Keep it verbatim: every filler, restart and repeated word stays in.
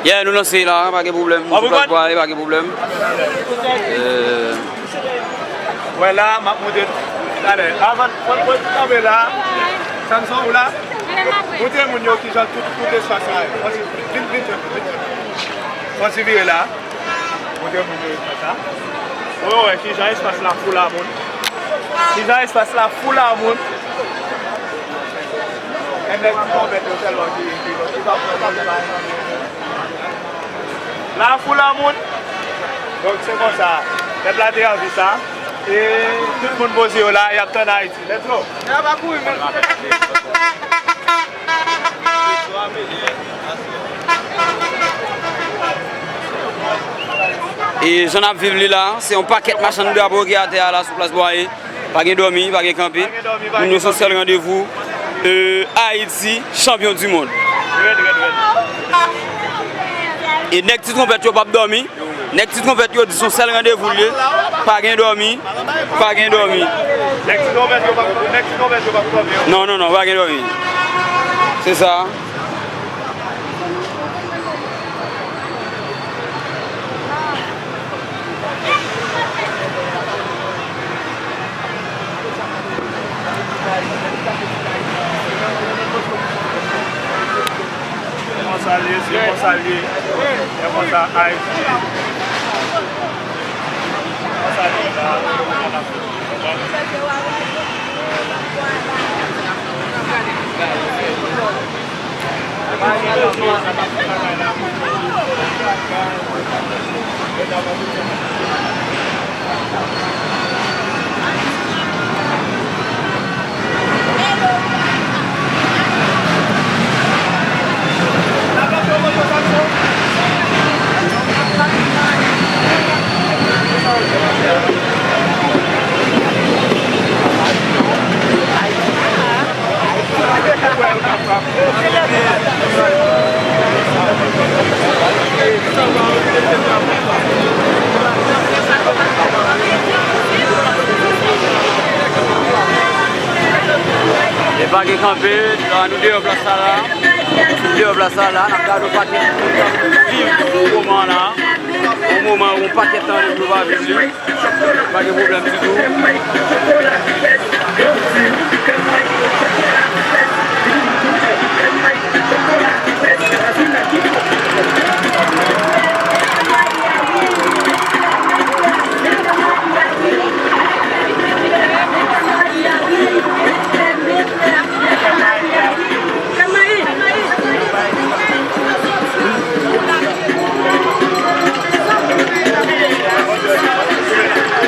Yeah, nou lanse la, pa gen pwoblèm. Ou sou plas Bwaye, pa gen pwoblèm. Euh, Wè la, m ap montre. Talè, avan, fò, fò kanpe la. Samson, ou la? Montre moun yo kijan tout, tout espas la ye. Fò ti, vin, vin, vin, vin. Fò ti vire la. Montre moun yo espas la. Ou wè kijan espas la full a moun. Kijan espas la full a moun. E nèg ki konvèt yo sèlman ki, ki, ki pa, pa, pa, pa. La full a moun. Donk, se konsa. Pèp la te anvi sa. E tout moun poze yo la, y ap tann Ayiti. Let's go. E jan n ap viv li la, se yon pakèt machann drapo ki atè a la sou plas Bwaye. Pa gen dòmi, pa gen kanpe. Moun yo se yon sèl randevou. Euh, Ayiti, chanpyon di mond. E nèg ti twonpèt yo p ap dòmi. Nèg ti twonpèt yo di se yon sèl randevou l ye. Pa gen dòmi, pa gen dòmi. Nèg ti twonpèt yo p ap, nèg ti twonpèt yo p ap kanpe. Non, non, non, pa gen dòmi. Se sa. Se konsa l ye, se konsa l ye. Se konsa Ayiti ye. Se konsa l ye la. E pa gen kanpe, la, nou deyò plas la la. Nou deyò plas la la, n ap gade yon pakèt moun k ap viv yon moman la. Yon moman, yon pakèt tan nou pa viv li. Pa gen pwoblèm ditou.